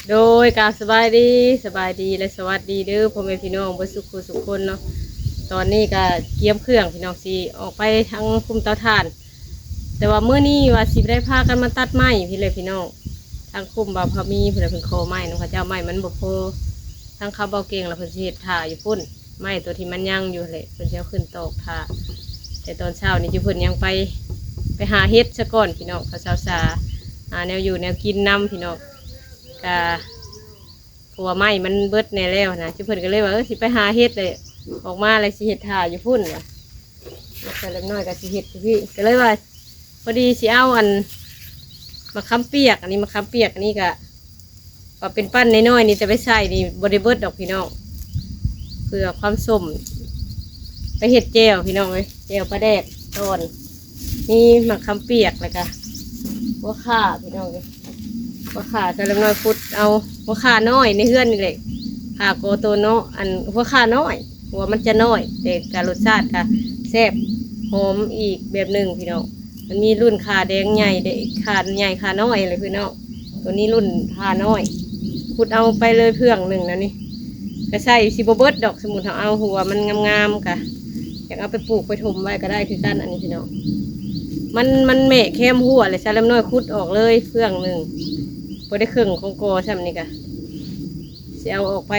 ໂດຍ ກາບສະບາຍດີ ສະບາຍດີ ແລະ ສະຫວັດດີເດີ ພໍ່ແມ່ພີ່ນ້ອງເບິດສຸຂູສຸຄົນເນາະ. ຕອນນີ້ກະກຽມເຄື່ອງພີ່ນ້ອງ ຊິອອກໄປທາງຄຸ້ມເຕົາຖ່ານ ແຕ່ວ່າມື້ນີ້ວ່າຊິໄດ້ພາກັນມາຕັດໄມ້ພີ້ແຫຼະພີ່ນ້ອງ. ທາງຄຸ້ມບ່າວພາມີພຸ້ນແຫຼະ ເພິ່ນຂໍໄມ້ນຳເຂົາເຈົ້າ ໄມ້ມັນບໍ່ພໍ. ທາງເຂົາເບົາເກັ່ງລະເພິ່ນຊິເຮັດຖ້າຢູ່ພຸ້ນ ໄມ້ໂຕທີ່ມັນຍັງຢູ່ຫັ້ນແຫຼະ ເພິ່ນຊິເອົາຂຶ້ນຕອກຖ້າ. ແຕ່ຕອນເຊົ້ານີ້ຈຸເພິ່ນຍັງໄປ ໄປຫາເຫັດສາກ່ອນພີ່ນ້ອງ ເຂົາສາວສາ ຫາແນວຢູ່ແນວກິນນຳພີ່ນ້ອງ. ກະ ເພາະວ່າໄມ້ມັນເບິດແດ່ແລ້ວນະ ຈຸເພິ່ນກະເລີຍວ່າ ເອີ ຊິໄປຫາເຫັດແຫຼະ ອອກມາແລ້ວຊິເຮັດຖ້າຢູ່ພຸ້ນວ່າ. ສາວເລັກນ້ອຍກະຊິເຮັດຢູ່ພີ້ ກະເລີຍວ່າ ພໍດີຊິເອົາອັນ ໝາກຂາມປຽກ ອັນນີ້ໝາກຂາມປຽກ ອັນນີ້ກະ ວ່າເປັນປັ້ນນ້ອຍໆນີ້ ແຕ່ໄປໃສ່ນີ້ບໍ່ໄດ້ເບິດດອກພີ່ນ້ອງ ເພື່ອຄວາມສົ້ມ ໄປເຮັດແຈ່ວພີ່ນ້ອງເອີຍ ແຈ່ວປາແດກຕອນ. ມີໝາກຂາມປຽກ ແລ້ວກະຫົວຂ່າພີ່ນ້ອງເອີຍ ຫົວຂ່າ ສາວເລັກນ້ອຍຂຸດເອົາຫົວຂ່ານ້ອຍໃນເຮືອນນີ້ແຫຼະ ຂ່າກໍໂຕເນາະ ອັນຫົວຂ່ານ້ອຍ ຫົວມັນຈະນ້ອຍ ແຕ່ກະລົດຊາດກະແຊບ ຫອມອີກແບບໜຶ່ງພີ່ນ້ອງ. ມັນມີລຸ້ນຂ່າແດງໃຫຍ່ ແລະ ຂ່າໃຫຍ່ ຂ່ານ້ອຍແຫຼະພີ່ນ້ອງ. ໂຕນີ້ລຸ້ນຂ່ານ້ອຍ ຂຸດເອົາໄປເລີຍເຟືອງໜຶ່ງນະນີ້ ກະໃສ່ຊິບໍ່ເບິດດອກ ສົມມຸດເຮົາເອົາຫົວມັນງາມໆ ກະຢາກເອົາໄປປູກໄປຖົມໄວ້ກະໄດ້ຄືກັນ. ອັນນີ້ພີ່ນ້ອງ ມັນ ມັນແໝະແຄມຫົວແຫຼະ ສາວເລັກນ້ອຍຂຸດອອກເລີຍເຟືອງໜຶ່ງ ບໍ່ໄດ້ເຄິ່ງຂອງກໍຊ້ຳ. ນີ້ກະຊິເອົາອອກໄປ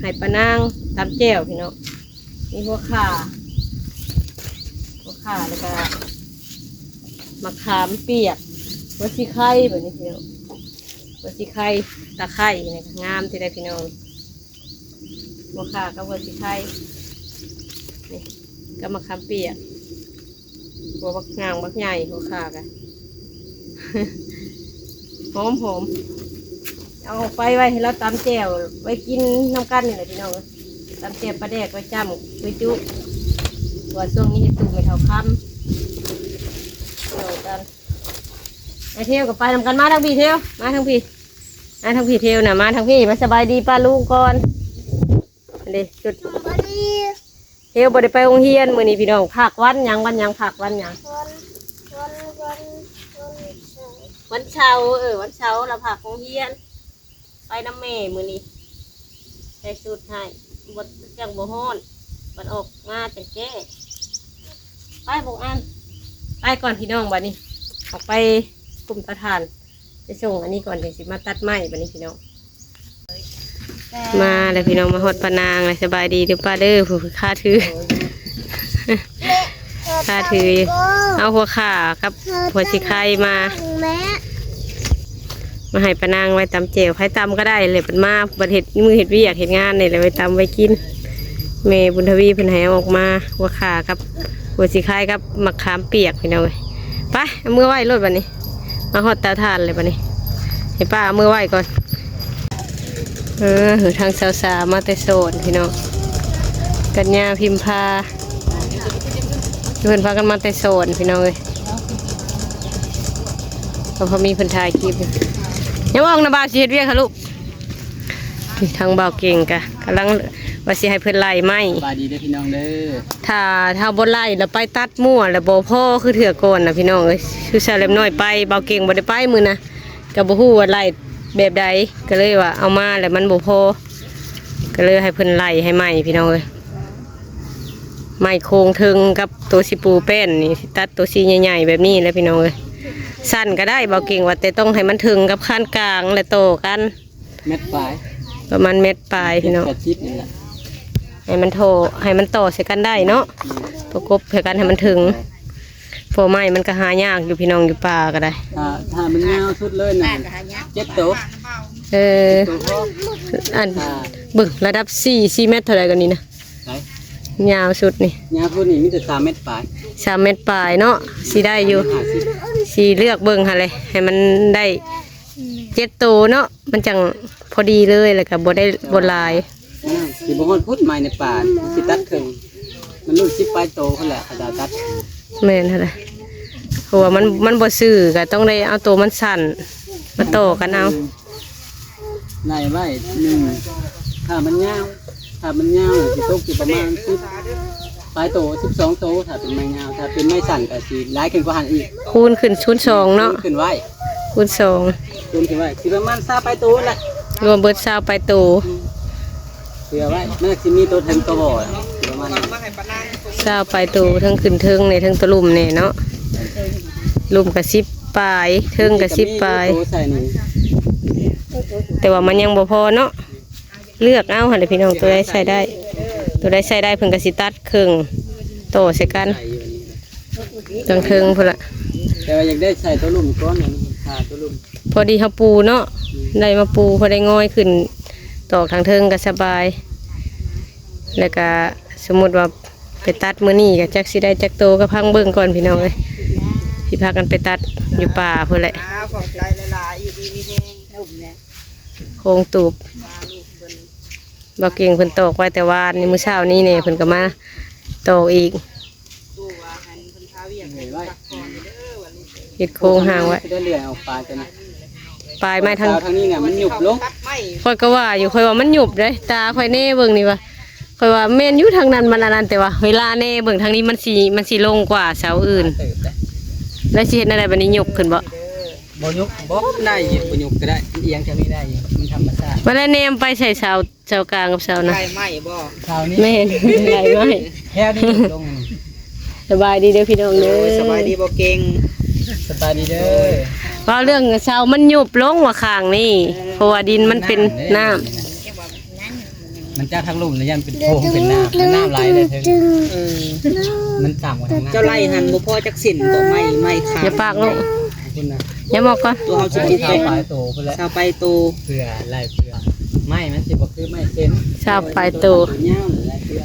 ໃຫ້ປ້ານາງຕຳແຈ່ວພີ່ນ້ອງ. ມີຫົວຂ່າ ຫົວຂ່າ ແລ້ວກະໝາກຂາມປຽກ ຫົວສີໄຄ ແບບນີ້ພີ່ນ້ອງ ຫົວສີໄຄ ຕາໄຄນີ້ງາມແທ້ໃດພີ່ນ້ອງ. ຫົວຂ່າກັບຫົວສີໄຄນີ້ ກັບໝາກຂາມປຽກ ຫົວບັກງາມບັກໃຫຍ່ ຫົວຂ່າກະ ຫອມໆ. ເອົາອອກໄປໄວ້ໃຫ້ລາວຕຳແຈ່ວໄວ້ກິນນຳກັນນີ້ແຫຼະພີ່ນ້ອງ ຕຳແຈ່ວປາແດກໄວ້ຈ້ຳໄວ້ຈຸ ເພາະວ່າຊ່ວງນີ້ເຮັດຕູ້ແມ່ເຖົ້າຄຳ ຊ່ອຍກັນ. ໄປ ເທວກໍໄປນຳກັນ ມາທາງພີ້ ເທວ ມາທາງພີ້ ມາທາງພີ້ ເທວນະ ມາທາງພີ້ ມາສະບາຍດີປ້າລຸງກ່ອນ. ອັນນີ້ ຈຸດ ສະບາຍດີ ເທວບໍ່ໄດ້ໄປໂຮງຮຽນມື້ນີ້ພີ່ນ້ອງ ພັກວັນຫຍັງ ວັນຫຍັງ ພັກວັນຫຍັງ ວັນ ວັນ ວັນ ວັນເສົາ ວັນເສົາ ເອີ ວັນເສົາລະພັກໂຮງຮຽນ. ໄປນຳແມ່ມື້ນີ້ ໃສ່ຊຸດໃຫ້ ບໍ່ ຈັ່ງບໍ່ຮ້ອນ ບັດອອກມາຈັ່ງແກ້. ໄປ ບໍ່ອັນ ໄປກ່ອນພີ່ນ້ອງ ບັດນີ້ ອອກໄປຄຸ້ມຕາຖ່ານ ໄປສົ່ງອັນນີ້ກ່ອນ ຈັ່ງຊິມາຕັດໄມ້ບັດນີ້ພີ່ນ້ອງ. ມາແລ້ວພີ່ນ້ອງ ມາຮອດປ້ານາງແລ້ວ ສະບາຍດີເດີປ້າເດີ ຜູ້ຂ້າຖື ຂ້າຖື ເອົາຫົວຂ່າກັບຫົວສີໄຄມາ ມາໃຫ້ປ້ານາງໄວ້ຕຳແຈ່ວ ໃຜຕຳກໍໄດ້ແຫຼະ ເພິ່ນມາ ບັດເຮັດ ມື້ເຮັດວຽກເຮັດງານນີ້ແຫຼະ ໄວ້ຕຳໄວ້ກິນ. ແມ່ບຸນທະວີເພິ່ນໃຫ້ເອົາອອກມາ ຫົວຂ່າກັບຫົວສີໄຄກັບໝາກຂາມປຽກພີ່ນ້ອງເອີຍ. ໄປ ເອົາມືໄວ້ໂລດບັດນີ້ ມາຮອດເຕົາຖ່ານແລ້ວບັດນີ້ ໃຫ້ປ້າເອົາມືໄວ້ກ່ອນ. ເອີ ທາງສາວສາມາແຕ່ສອນພີ່ນ້ອງ ກັນຍາ ພິມພາ ເພິ່ນພາກັນມາແຕ່ສອນພີ່ນ້ອງເອີຍ. ເພາະມີເພິ່ນຖ່າຍຄລິບຢູ່ ຍັງອອກນະ ບ່າວຊິເຮັດວຽກຫາລູກ. ນີ້ທາງບ່າວເກັ່ງກະກຳລັງວ່າຊິໃຫ້ເພິ່ນໄລ່ໄມ້ ສະບາຍດີເດີພີ່ນ້ອງເດີ. ຖ້າ ຖ້າບໍ່ໄລ່ລະໄປຕັດມົ້ວລະບໍ່ພໍຄືເທື່ອກ່ອນນະພີ່ນ້ອງເອີຍ. ຄືສາວແຫຼມນ້ອຍໄປ ບ່າວເກັ່ງບໍ່ໄດ້ໄປມື້ນະ ກໍບໍ່ຮູ້ວ່າໄລ່ແບບໃດ ກໍເລີຍວ່າເອົາມາແລ້ວມັນບໍ່ພໍ ກໍເລີຍໃຫ້ເພິ່ນໄລ່ໃຫ້ໃໝ່ພີ່ນ້ອງເອີຍ. ໄມ້ໂຄງເທິງກັບໂຕຊິປູແປ້ນນີ້ ຊິຕັດໂຕຊີ້ໃຫຍ່ໆແບບນີ້ແຫຼະພີ່ນ້ອງເອີຍ. ສັ້ນກໍໄດ້ ບ່າວເກັ່ງວ່າ ແຕ່ຕ້ອງໃຫ້ມັນເຖິງກັບຄານກາງ ແລະຕໍ່ກັນ ແມັດປາຍ ປະມານແມັດປາຍພີ່ນ້ອງ ແປດສິບນີ້ແຫຼະ ໃຫ້ມັນທໍ່ ໃຫ້ມັນຕໍ່ໃສ່ກັນໄດ້ເນາະ ປະກົບໃສ່ກັນໃຫ້ມັນເຖິງ. ເພາະໄມ້ມັນກໍຫາຍາກຢູ່ພີ່ນ້ອງ ຢູ່ປ່າກໍໄດ້. ຖ້າ ຖ້າມັນຍາວສຸດເລີຍນະ ເຈັດໂຕ ເອີ ເຈັດໂຕພໍ. ອັນ ອ່າ ເບິ່ງລະດັບສີ່ ສີ່ແມັດເທົ່າໃດກວ່ານີ້ນະ ໃສ ຍາວສຸດນີ້ ຍາວສຸດນີ້ມີແຕ່ສາມແມັດປາຍ ສາມແມັດປາຍເນາະ ຊິໄດ້ຢູ່ ຫ້າສິບ ຊິເລືອກເບິ່ງຫັ້ນແຫຼະ ໃຫ້ມັນໄດ້ເຈັດໂຕເນາະ ມັນຈັ່ງພໍດີເລີຍ ແລ້ວກໍບໍ່ໄດ້ ບໍ່ຫຼາຍ. ມັນຊິບໍ່ຮອດພຸ້ນ ໄມ້ໃນປ່າຊິຕັດເຄິ່ງ ມັນລຸ້ນສິບປາຍໂຕພຸ້ນແຫຼະ ເຂົາຈະຕັດ. ແມ່ນຫັ້ນແຫຼະ ເພາະວ່າມັນ ມັນບໍ່ຊື່ ກໍຕ້ອງໄດ້ເອົາໂຕມັນສັ້ນມາຕໍ່ກັນເອົາ. ໄລ່ໄວ້ໜຶ່ງ ຖ້າມັນຍາວ ຖ້າມັນຍາວຊິຕົກຢູ່ປະມານສິບປາຍໂຕ ສິບສອງໂຕ ຖ້າເປັນໄມ້ຍາວ. ຖ້າເປັນໄມ້ສັ້ນກໍຊິຫຼາຍຂຶ້ນກວ່າຫັ້ນອີກ ຄູນຂຶ້ນ ຄູນສອງເນາະ ຄູນຂຶ້ນໄວ້ ຄູນສອງ ຄູນຂຶ້ນໄວ້ ຊິປະມານຊາວປາຍໂຕແຫຼະ. ລວມເບິດຊາວປາຍໂຕ ເພື່ອໄວ້ ມັນຊິມີໂຕເທິງໂຕບໍ່ ປະມານນັ້ນ ຊາວປາຍໂຕ ເທິງຂຶ້ນເທິງແດ່ ເທິງໂຕລຸ່ມແດ່ເນາະ ລຸ່ມກະສິບປາຍ ເທິງກະສິບປາຍ ໂຕໃສ່ນີ້ ແຕ່ວ່າມັນຍັງບໍ່ພໍເນາະ ເລືອກເອົາຫັ້ນແຫຼະພີ່ນ້ອງ ໂຕໃດໃສ່ໄດ້ ໂຕໃດໃສ່ໄດ້ເພິ່ນກະຊິຕັດເຄິ່ງຕໍ່ໃສ່ກັນ ໃສ່ຢູ່ນີ້ ເທິງໆພຸ້ນລະ ແຕ່ວ່າຢາກໄດ້ໃສ່ໂຕລຸ່ມກ່ອນ ຖ້າໂຕລຸ່ມ ພໍດີເຮົາປູເນາະ ອືມ ໄດ້ມາປູ ພໍໄດ້ງອຍຂຶ້ນ ຕອກທາງເທິງກໍສະບາຍ ແລ້ວກໍສົມມຸດວ່າໄປຕັດມື້ນີ້ກໍຈັກຊິໄດ້ຈັກໂຕ ກໍພັງເບິ່ງກ່ອນພີ່ນ້ອງເອີຍ ຊິພາກັນໄປຕັດຢູ່ປ່າພຸ້ນແຫຼະ ອ່າ ຂອບໃຈຫຼາຍໆ ຢູ່ດີມີແຮງ ໂຄງຕູບ ບ່າວເກັ່ງເພິ່ນຕອກໄວ້ແຕ່ວານນີ້ ມື້ເຊົ້ານີ້ແດ່ ເພິ່ນກໍມາຕອກອີກ ເຮັດໂຄງຮ່າງໄວ້ ໄດ້ເລື່ອຍເອົາປາຍຕົວນັ້ນ ປາຍໄມ້ທາງ ເສົາທາງນີ້ນະ ມັນຫຍຸບລົງ ຂ້ອຍກໍວ່າຢູ່ ຂ້ອຍວ່າມັນຫຍຸບເດ້ ຕາຂ້ອຍແນເບິ່ງນີ້ວ່າ ຂ້ອຍວ່າແມ່ນຢູ່ ທາງນັ້ນມັນອັນນັ້ນ ແຕ່ວ່າເວລາແນເບິ່ງທາງນີ້ ມັນຊິ ມັນຊິລົງກວ່າເສົາອື່ນ ແລ້ວຊິເຮັດແນວໃດບັດນີ້ ຫຍຸບຂຶ້ນບໍ່? ບໍ່ຫຍຸບ ບໍ່ໄດ້ ບໍ່ຫຍຸບກໍໄດ້ ມັນອຽງທາງນີ້ໄດ້ ມັນທຳມະຊາດ ບັດແລ້ວແນມໄປໃສ່ເສົາ ເສົາກາງກັບເສົານະ ໄລ່ໄມ້ບໍ່? ເສົານີ້ ແມ່ນ ໄລ່ໄມ້ ແຖວນີ້ຢຸບລົງ ສະບາຍດີເດີພີ່ນ້ອງເດີ ໂດຍ ສະບາຍດີບໍ່ເກັ່ງ ສະບາຍດີເດີ ເວົ້າເລື່ອງເສົາມັນຍຸບລົງວ່າຂ້າງນີ້ ເອີ ເພາະວ່າດິນມັນເປັນນ້ຳ ນ້ຳ ມັນຈາກທາງລຸ່ມແລ້ວຢ້ານເປັນໂພງເປັນນ້ຳ ນ້ຳໄຫຼເລີຍເທິງ ເອີ ມັນຕ່ຳກວ່າທາງນັ້ນ ເຈົ້າໄລ່ຫັ້ນບໍ່ພໍຈັກເສັ້ນກໍໄມ້ ໄມ້ຄາ ຢ່າປາກລູກ ພຸ້ນນະ ຢ່າມອກກ່ອນ ຕົວເຮົາຊິປູກ ຊາວປາຍໂຕພຸ້ນແຫຼະ ຊາວປາຍໂຕ ເພື່ອໄລ່ເພື່ອ ໄມ້ມັນຊິບໍ່ຄືໄມ້ເສັ້ນ ຊາວປາຍໂຕ ຍາວຫຼາຍເທື່ອ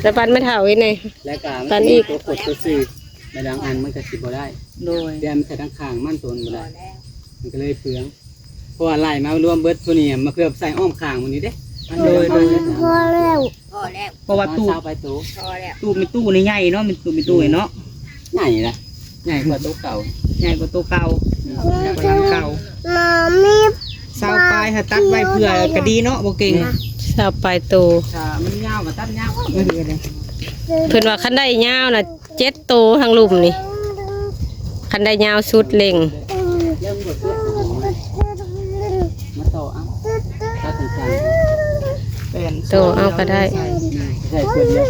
ແລ້ວປັນແມ່ເຖົ້າເຮັດແດ່ ແລ້ວກໍ ປັນອີກ ຕົວຂົດຕົວສີດ ແລ້ວບາງອັນມັນກໍຊິບໍ່ໄດ້ ໂດຍ ແຕ່ມັນໃສ່ທາງຂ້າງມັນຕົວມັນບໍ່ໄດ້ ມັນກໍເລີຍເປືອງ ເພາະວ່າໄລ່ມາລວມເບິດຜູ້ນີ້ ມາເພື່ອໃສ່ອ້ອມຂ້າງໝູ່ນີ້ເດ້ ໂດຍ ໂດຍ ພໍແລ້ວ ພໍແລ້ວ ເພາະວ່າຕູ້ ປະມານຊາວປາຍໂຕ ພໍແລ້ວ ຕູ້ ມີຕູ້ນີ້ໃຫຍ່ເນາະ ມີຕູ້ ມີຕູ້ເນາະ ໃຫຍ່ລະ ໃຫຍ່ກວ່າໂຕເກົ່າ ໃຫຍ່ກວ່າໂຕເກົ່າ ອືມ ໃຫຍ່ກວ່າຫຼັງເກົ່າ ຊາວປາຍຫາຕັດໄວ້ເພື່ອກະດີເນາະ ບໍ່ເກັ່ງ ອືມ ຊາວປາຍໂຕ ຖ້າມັນຍາວກໍຕັດຍາວ ເພິ່ນວ່າຄັນໄດ້ຍາວນະ ເຈັດໂຕທາງລຸ່ມນີ້ ຄັນໄດ້ຍາວສຸດເລັ່ງ ມາຕໍ່ເອົາ ຕັດສັ້ນໆ ແປ້ນ ຕໍ່ເອົາກໍໄດ້ ໃສ່ເພິ່ນເລີຍ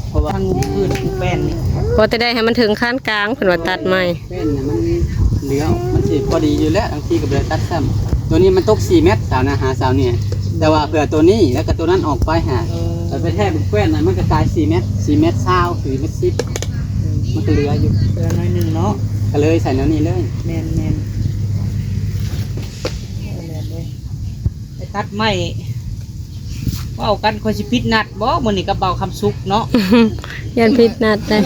ເພາະວ່າທາງອື່ນແປ້ນນີ້ ພໍແຕ່ໄດ້ໃຫ້ມັນເຖິງຄານກາງ ເພິ່ນວ່າຕັດໃໝ່ ແປ້ນນະມັນເຫຼືອ ມັນຊິພໍດີຢູ່ແລ້ວ ບາງທີກໍບໍ່ໄດ້ຕັດຊ້ຳ ຕົວນີ້ມັນຕົກສີ່ແມັດ ເສົານະ ຫາເສົານີ້ ແຕ່ວ່າເພື່ອຕົວນີ້ ແລ້ວກໍຕົວນັ້ນອອກໄປຫາ ເອີ ແລ້ວໄປແທກແປ້ນນະ ມັນກໍກາຍສີ່ແມັດ ສີ່ແມັດຊາວ ສີ່ແມັດສິບ ມັນກໍເຫຼືອຢູ່ ເຫຼືອໜ້ອຍໜຶ່ງເນາະ ກໍເລີຍໃສ່ແນວນີ້ເລີຍ ແມ່ນໆ ແມ່ນເລີຍ ໄປຕັດໄມ້ ເວົ້າກັນ ຂ້ອຍຊິຜິດນັດບໍ່ມື້ນີ້ກັບບ່າວຄຳສຸກເນາະ ຢ້ານຜິດນັດເດ້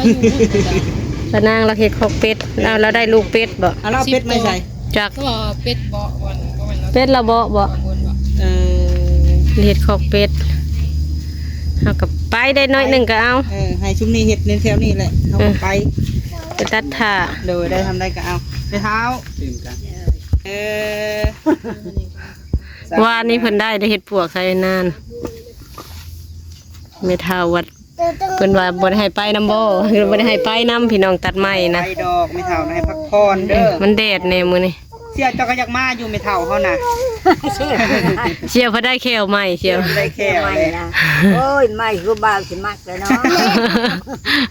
ປານາງລາວເຮັດຄອກເປັດ ລາວ ລາວໄດ້ລູກເປັດບໍ່? ເອົາລາວເປັດມາໃສ່? ຈັກ ເປັດເບາະ ເປັດລາວເບາະບໍ່? ເອີ ເຮັດຄອກເປັດ ເຮົາກໍໄປໄດ້ໜ້ອຍໜຶ່ງກໍເອົາ ເອີ ໃຫ້ຊຸມນີ້ເຮັດໃນແຖວນີ້ແຫຼະ ເຮົາກໍໄປ ເອີ ໄປຕັດຖ້າ ໂດຍ ໄດ້ທຳໄດ້ກໍເອົາ ໄປເທ້າ ເອີ ວານນີ້ເພິ່ນໄດ້ ໄດ້ເຮັດປວກໃສ່ນານ ແມ່ເຖົ້າວ່າ ເພິ່ນວ່າບໍ່ໄດ້ໃຫ້ໄປນຳບໍ່? ບໍ່ໄດ້ໃຫ້ໄປນຳ ພີ່ນ້ອງຕັດໄມ້ນະ ໄປດອກ ແມ່ເຖົ້າໃຫ້ພັກຜ່ອນເດີ ມັນແດດແດ່ມື້ນີ້ ສ່ຽວເຈົ້າກໍຢາກມາຢູ່ແມ່ເຖົ້າເຮົານະ ສ່ຽວເພິ່ນໄດ້ແຂ້ວໃໝ່ ສ່ຽວໄດ້ແຂ້ວໃໝ່ນະ ໂອ້ຍ ໃໝ່ຄືບ່າວຊິມັກແລ້ວເນາະ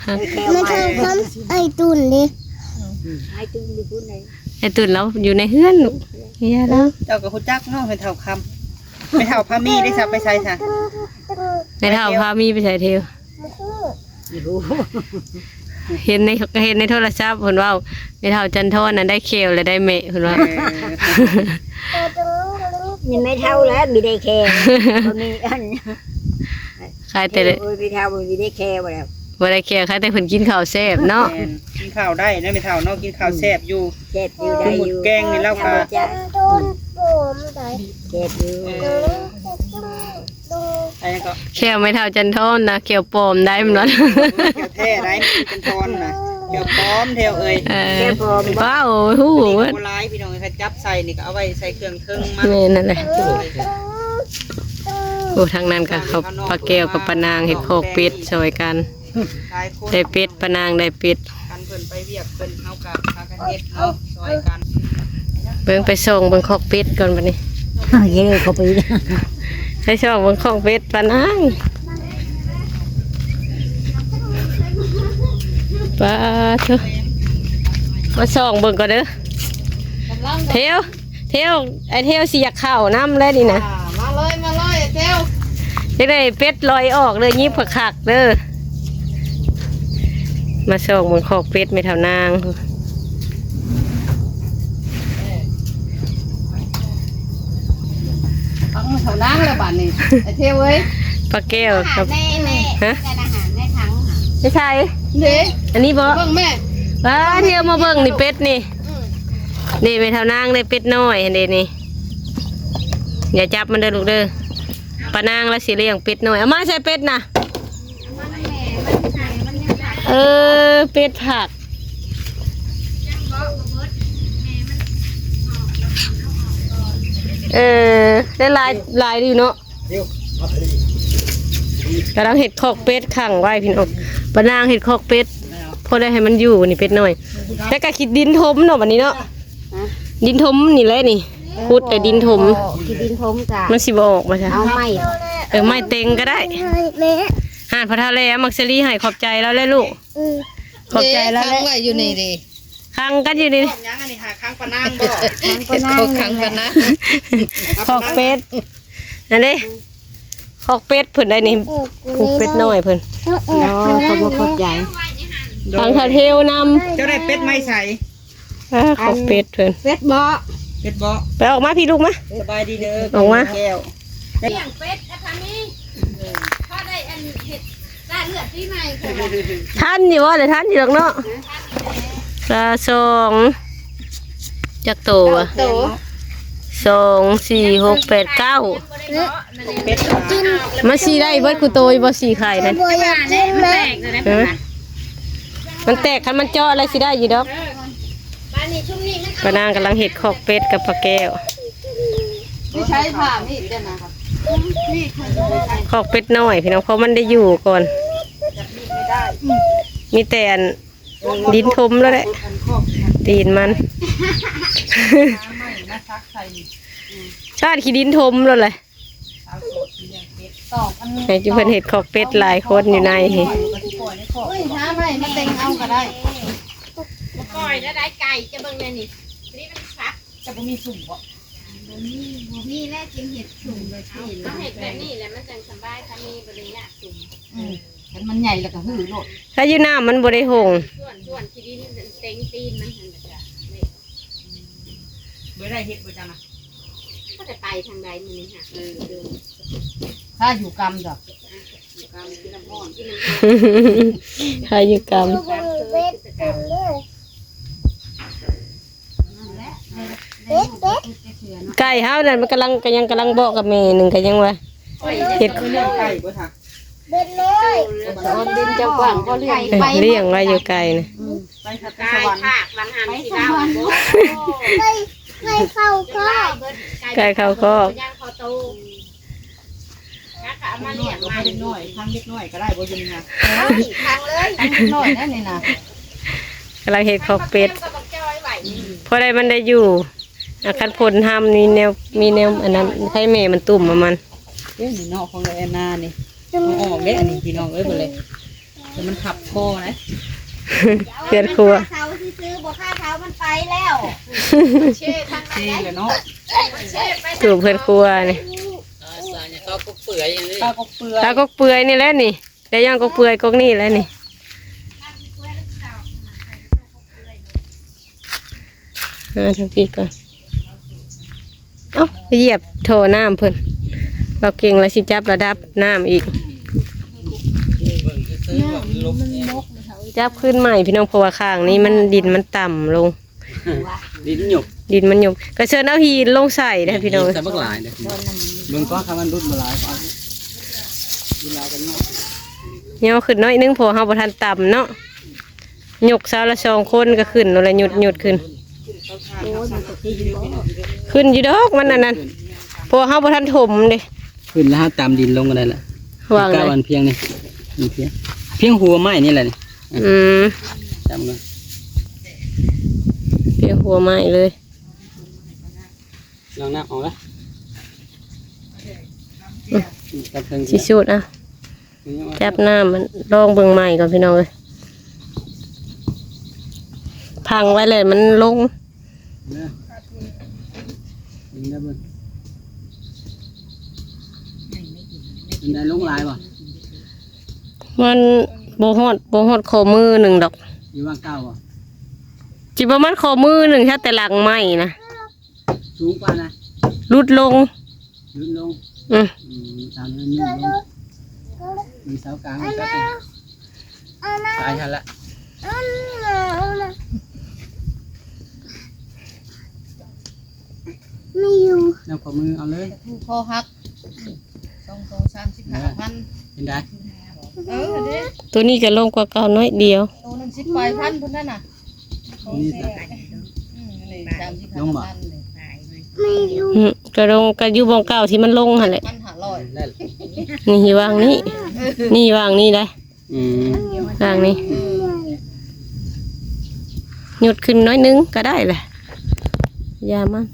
ໄດ້ແຂ້ວໃໝ່ ແມ່ເຖົ້າຄຳ ອ້າຍຕຸ່ນເດ້ ອ້າຍຕຸ່ນຢູ່ພຸ້ນເດ້ ອ້າຍຕຸ່ນລາວຢູ່ໃນເຮືອນລູກ ເຮຍລາວ ເຈົ້າກໍຮູ້ຈັກເນາະແມ່ເຖົ້າຄຳ ແມ່ເຖົ້າພາມີໄດ້ຊະ ໄປໃສຊະ? ແມ່ເຖົ້າພາມີໄປໃສ ເທວ? ບໍ່ຮູ້ ເຫັນໃນ ເຫັນໃນໂທລະສັບເພິ່ນເວົ້າ ແມ່ເຖົ້າຈັນທອນນັ້ນໄດ້ແຂ້ວແລ້ວໄດ້ແມ່ ເພິ່ນວ່າ ເອີ ມີແມ່ເຖົ້າແລ້ວມີໄດ້ແຂ້ວ ບໍ່ມີອັນ ຂາຍແຕ່ ໂອ້ຍ ແມ່ເຖົ້າບໍ່ມີໄດ້ແຂ້ວແລ້ວ ບໍ່ໄດ້ແຂ້ວ ຂາຍແຕ່ເພິ່ນກິນເຂົ້າແຊບເນາະ ແມ່ນ ກິນເຂົ້າໄດ້ເນາະແມ່ເຖົ້າເນາະ ກິນເຂົ້າແຊບຢູ່ ແຊບຢູ່ ໄດ້ຢູ່ ໝົດແກງນີ້ລາວກໍ ແຊບ ແຊບຢູ່ ເອີ ໄອ້ຫຍັງກໍ ແຂ້ວແມ່ເຖົ້າຈັນທອນນະ ແຂ້ວປອມໄດ້ແມ່ນບໍ່? ແຂ້ວແທ້ໄດ້ ຈັນທອນນະ ແຂ້ວປອມ ແທ້ເອີຍ ເອີ ແຂ້ວປອມ ວ້າວ ຮູ້ເບິດ ບໍ່ຫຼາຍ ພີ່ນ້ອງເອີຍ ຄັນຈັບໃສ່ນີ້ກໍເອົາໄວ້ໃສ່ເຄື່ອງເທິງມັນ ແມ່ນນັ້ນແຫຼະ ໂອ້ ທາງນັ້ນກໍເຂົາ ປ້າແກ້ວກັບປ້ານາງເຮັດຄອກເປັດຊ່ອຍກັນ ຫຼາຍຄົນ ໄດ້ເປັດ ປ້ານາງໄດ້ເປັດ ຄັນເພິ່ນໄປວຽກເພິ່ນ ເຮົາກໍພາກັນເຮັດເນາະ ຊ່ອຍກັນ ເບິ່ງ ໄປສ່ອງເບິ່ງຄອກເປັດກ່ອນບັດນີ້. ເອີ ເຂົ້າໄປ ໄປສ່ອງເບິ່ງຄອກເປັດປານາງ. ປາໂທ້ ມາສ່ອງເບິ່ງກ່ອນເດີ. ເທວ ເທວ ໄອ້ເທວຊິຢາກເຂົ້ານຳແລ້ວນີ້ນະ. ອ່າ ມາເລີຍ ມາເລີຍ ເທວ. ຈັ່ງໃດເປັດລອຍອອກເດີ ຍິບຄັກໆເດີ. ມາສ່ອງເບິ່ງຄອກເປັດແມ່ເຖົ້ານາງ. ເອົາເຖົ້ານາງແລ້ວບາດນີ້ ໄອ້ເທວເອີຍ. ປ້າແກ້ວກັບ ໃນ ໃນ ຮະ? ໃນຖັງ ໃນໄສ? ເດ້ ອັນນີ້ບໍ່? ເບິ່ງແມ່ ປ້າ ເທວມາເບິ່ງນີ້ ເປັດນີ້. ອືມ ນີ້ແມ່ເຖົ້ານາງໄດ້ເປັດນ້ອຍຫັ້ນເດ້ນີ້. ຢ່າຈັບມັນເດີລູກເດີ ປ້ານາງລາວຊິລ້ຽງເປັດນ້ອຍ. ເອົາມາໃສ່ເປັດນະ. ເອີ ເປັດຜັກ. ເອີ ໄດ້ຫຼາຍ ຫຼາຍຢູ່ເນາະ. ກຳລັງເຮັດຄອກເປັດຂັງໄວ້ພີ່ນ້ອງ. ປ້ານາງເຮັດຄອກເປັດ ພໍໄດ້ໃຫ້ມັນຢູ່ນີ້ເປັດນ້ອຍ. ແລ້ວກໍຂີ້ດິນຖົມເນາະບັດນີ້ເນາະ. ຮະ? ດິນຖົມນີ້ແຫຼະນີ້ ເອີ ຂຸດແຕ່ດິນຖົມ. ໂອ້ ຂີ້ດິນຖົມກະ ມັນຊິບໍ່ອອກບໍ່ຊະ? ເອົາໄມ້ ເອີ ໄມ້ເຕັງກໍໄດ້. ຮ້ານພໍ່ເຖົ້າແຫຼ້ ມັກສະລີໃຫ້ຂອບໃຈລາວແຫຼະລູກ. ອືມ ຂອບໃຈລາວແຫຼະ. ເດ້ ຂັງໄວ້ຢູ່ນີ້ເດ້ ຂັງກັນຢູ່ນີ້. ຂອງຫຍັງອັນນີ້ຫາ ຂັງປ້ານາງບໍ່? ຂັງປ້ານາງ ຂັງປ້ານາງ. ຄອກເປັດ ນັ້ນເດ້ ຄອກເປັດເພິ່ນໄດ້ນີ້. ອືມ ຜູກເປັດນ້ອຍເພິ່ນ. ອໍ ຂອບອົກຂອບໃຈ. ທາງທາເທວນຳ. ເຈົ້າໄດ້ເປັດໄມ້ໃສ? ອ່າ ຂອງເປັດເພິ່ນ. ເປັດເບາະ ເປັດເບາະ. ໄປ ອອກມາພີ່ລູກມາ. ສະບາຍດີເດີ ອອກມາ. ແກ້ວ ລ້ຽງເປັດກໍທັນນີ້ ພໍໄດ້ອັນເຮັດລ້າງເລືອດປີໃໝ່. ທັນຢູ່ບໍ່? ໄດ້ທັນຢູ່ດອກເນາະ. ກະສອງ ຈັກໂຕວະ? ເກົ້າໂຕ. ສອງ ສີ່ ຫົກ ແປດ ເກົ້າ. ມັນຊິໄດ້ເບິດຄູ່ໂຕຢູ່ບໍ່ ສີ່ໄຂ່ນັ້ນ? ບໍ່ຢາກກິນນະ. ເອີ ມັນແຕກ ຄັນມັນເຈາະແລ້ວຊິໄດ້ຢູ່ດອກ. ປ້ານາງກຳລັງເຮັດຄອກເປັດກັບປ້າແກ້ວ. ໄປໃຊ້ຜ້າມີດກັນນະ. ຄອກເປັດນ້ອຍພີ່ນ້ອງ ເພາະມັນໄດ້ຢູ່ກ່ອນ. ມີແຕ່ອັນ ດິນຖົມແລ້ວແຫຼະ ຕີນມັນ. ຊາດຂີ້ດິນຖົມແລ້ວແຫຼະ. ໃຫ້ຈຸເພິ່ນເຮັດຄອກເປັດຫຼາຍຄົນຢູ່ໃນນີ້. ເອີຍ ຫາໄມ້ມາເຕັງເອົາກໍໄດ້. ບໍ່ປ່ອຍແລ້ວໄດ້ໄກ່ ຈະເບິ່ງແນວນີ້ ນີ້ມັນສັກ. ຈະບໍ່ມີຊຸ່ມບໍ່? ບໍ່ມີ ບໍ່ມີແລ້ວຈຶ່ງເຮັດຊຸ່ມແບບນີ້. ເຮົາເຮັດແບບນີ້ແຫຼະ ມັນຈັ່ງສະບາຍ ຄັນມີບໍ່ໄດ້ຍາກຊຸ່ມ. ອືມ ຄັນມັນໃຫຍ່ແລ້ວກໍຫືໂລດ. ຖ້າຢູ່ນ້ຳມັນບໍ່ໄດ້ຫົງ. ສ່ວນ ສ່ວນຂີ້ດິນເຕັງຕີນມັນຫັ້ນລະ. ບໍ່ໄດ້ເຮັດບໍ່ຈັກນະ. ບໍ່ໄດ້ໄປທາງໃດມື້ນີ້ຫາ. ເອີ ເອີ ຖ້າຢູ່ກຳດອກ. ຢູ່ກຳ ກິນນ້ຳຮ້ອນ ກິນນ້ຳຮ້ອນ. ຖ້າຢູ່ກຳ. ໄກ່ເຮົານັ້ນມັນກຳລັງ ກໍຍັງກຳລັງເບາະກັບແມ່ໜຶ່ງ ກໍຍັງວ່າເຮັດ ເອີ ລ້ຽງໄວ້ຢູ່ໄກ່ນະ. ອືມ ໄປ ໄປສະຫວັນ ໄກ່ ໄກ່ ໄກ່ເຂົ້າຄອກ ໄກ່ເຂົ້າຄອກ. ຍັງພໍໂຕ ແລ້ວກໍເອົາມາລ້ຽງໃໝ່. ເດັກນ້ອຍ ທັງເດັກນ້ອຍກໍໄດ້ບໍ່ຢູ່ນີ້ນະ? ໂອ້ຍ ທັງເລີຍ ທັງເດັກນ້ອຍນັ້ນນີ້ນະ. ກຳລັງເຮັດຄອກເປັດ ພໍໄດ້ມັນໄດ້ຢູ່. ອາ ຄັນຝົນຫ້ຳນີ້ແນວ ມີແນວອັນນັ້ນ ໃຫ້ແມ່ມັນຕຸ້ມເອົາມັນ. ເດ້ນີ້ເນາະ ຂອງເອື້ອຍແອນນານີ້ ເອົາອອກເດ້. ອັນນີ້ພີ່ນ້ອງເອີຍ ເບິ່ງເລີຍ ແຕ່ມັນທັບຄໍໄດ໋. ເຮືອນຄົວ ເສົາຊື່ໆ ບໍ່ຄ່າເສົາ ມັນໄປແລ້ວ. ເຊແລ້ວເນາະ ຕູບເຮືອນຄົວນີ້. ອ່າ ສາຍເຂົ້າກົກເປືອຍ ເຂົ້າກົກເປືອຍ ເຂົ້າກົກເປືອຍນີ້ແຫຼະນີ້. ໄດ້ຍ້ອນກົກເປືອຍກົກນີ້ແຫຼະນີ້. ອ່າ ທາງພີ້ກ່ອນ. ເອົ້າ ໄປຢຽບທໍ່ນ້ຳເພິ່ນ. ເບົາເກັ່ງລະຊິຈັບລະດັບນ້ຳອີກ. ຈັບຄືນໃໝ່ພີ່ນ້ອງ ເພາະວ່າຂ້າງນີ້ມັນ ດິນມັນຕ່ຳລົງ. ດິນຫຍົບ ດິນມັນຫຍົບ ກະເຊີນເອົາຫີນລົງໃສ່ເດ້ພີ່ນ້ອງ. ໃສ່ບັກຫຼາຍເດ້. ເບິ່ງກ່ອນ ຄັນມັນຫຼຸດບໍ່ຫຼາຍ ດິນຫຼາຍກັນເນາະ. ຍໍຂຶ້ນໜ້ອຍໜຶ່ງ ເພາະເຮົາບໍ່ທັນຕ່ຳເນາະ. ຍົກເສົາລະສອງຄົນກໍຂຶ້ນໂລດແຫຼະ ຍຸດໆຂຶ້ນ. ໂອ້ຍ ມັນກໍຂຶ້ນຢູ່ດອກ ມັນອັນນັ້ນ ເພາະວ່າເຮົາບໍ່ທັນຖົມເດ້. ຂຶ້ນແລ້ວເຮົາຕຳດິນລົງກໍໄດ້ລະ. ວາງ ກ້າວ ໄດ້ ອັນພຽງນີ້ ພຽງ ພຽງຫົວໄມ້ນີ້ແຫຼະນີ້. ອືມ ຕຳກ່ອນ ພຽງຫົວໄມ້ເລີຍ. ລອງນຳເອົາລະ ອືມ ຈັບເທິງ ຊິສູດ ອ່ະ ນີ້ຍັງວ່າ ຈັບນ້ຳມັນ ລອງເບິ່ງໃໝ່ກ່ອນ ພີ່ນ້ອງເອີຍ. ພັງໄວ້ແລ້ວມັນລົງ ເດີ ເບິ່ງເດີ ເບິ່ງ ເປັນໄດ ລົງຫຼາຍບໍ່? ມັນບໍ່ຮອດ ບໍ່ຮອດຂໍ້ມືໜຶ່ງດອກ ຢູ່ວາງເກົ່າບໍ່? ຊິປະມານຂໍ້ມືໜຶ່ງ ແຕ່ຫຼັງໄມ້ນະ. ສູງກວ່ານະ ຫຼຸດລົງ ຫຼຸດລົງ ອືມ ອືມ ຕາມນັ້ນຫຼຸດລົງ ມີເສົາກາງ ຕາຍຫັ້ນລະ ມີຢູ່ ແນວຂໍ້ມືເອົາເລີຍ ຜູ້ຄໍຫັກ ສອງໂຕ ສາມສິບຫ້າພັນ ເປັນໃດ? ເອີ ເດ້ ໂຕນີ້ກໍລົງກວ່າເກົ່າໜ້ອຍດຽວ ໂຕໜຶ່ງສິບປາຍພັນພຸ້ນນັ້ນນະ. ນີ້ ອືມ ນີ້ສາມສິບຫ້າພັນເລີຍ ອືມ ກະລົງ ກະຢູ່ບ່ອນເກົ່າທີ່ມັນລົງຫັ້ນແຫຼະ ພັນຫ້າຮ້ອຍ ນີ້ວາງນີ້ ນີ້ວາງນີ້ໄດ໋ ອືມ ວາງນີ້ ເອີ ຍົດຂຶ້ນໜ້ອຍໜຶ່ງກະໄດ້ແຫຼະ ຢ່າມັນ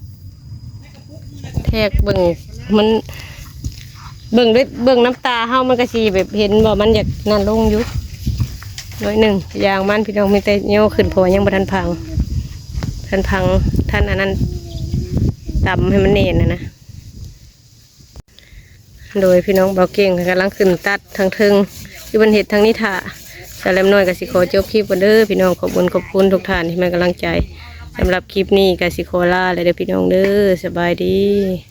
ແທກເບິ່ງ ມັນ ເບິ່ງດ້ວຍ ເບິ່ງນຳຕາເຮົາ ມັນກະຊິແບບເຫັນວ່າມັນຢາກນັ້ນລົງຢູ່ໜ້ອຍໜຶ່ງ ຢ່າງມັນ ພີ່ນ້ອງ ມີແຕ່ຍໍຂຶ້ນ ເພາະວ່າຍັງບໍ່ທັນພັງ ທັນພັງ ທັນອັນນັ້ນ ຕຳໃຫ້ມັນແໜ້ນຫັ້ນນະ. ໂດຍ ພີ່ນ້ອງ ບ່າວເກັ່ງກຳລັງຂຶ້ນຕັດທາງເທິງ ຢູ່ເພິ່ນເຮັດທາງນີ້ຖ້າ ສາວແຫຼມນ້ອຍກໍຊິຂໍຈົບຄລິບກ່ອນເດີພີ່ນ້ອງ ຂອບຄຸນ ຂອບຄຸນທຸກທ່ານທີ່ໃຫ້ກຳລັງໃຈ ສຳລັບຄລິບນີ້ກໍຊິຂໍລາແລ້ວເດີພີ່ນ້ອງເດີ ສະບາຍດີ.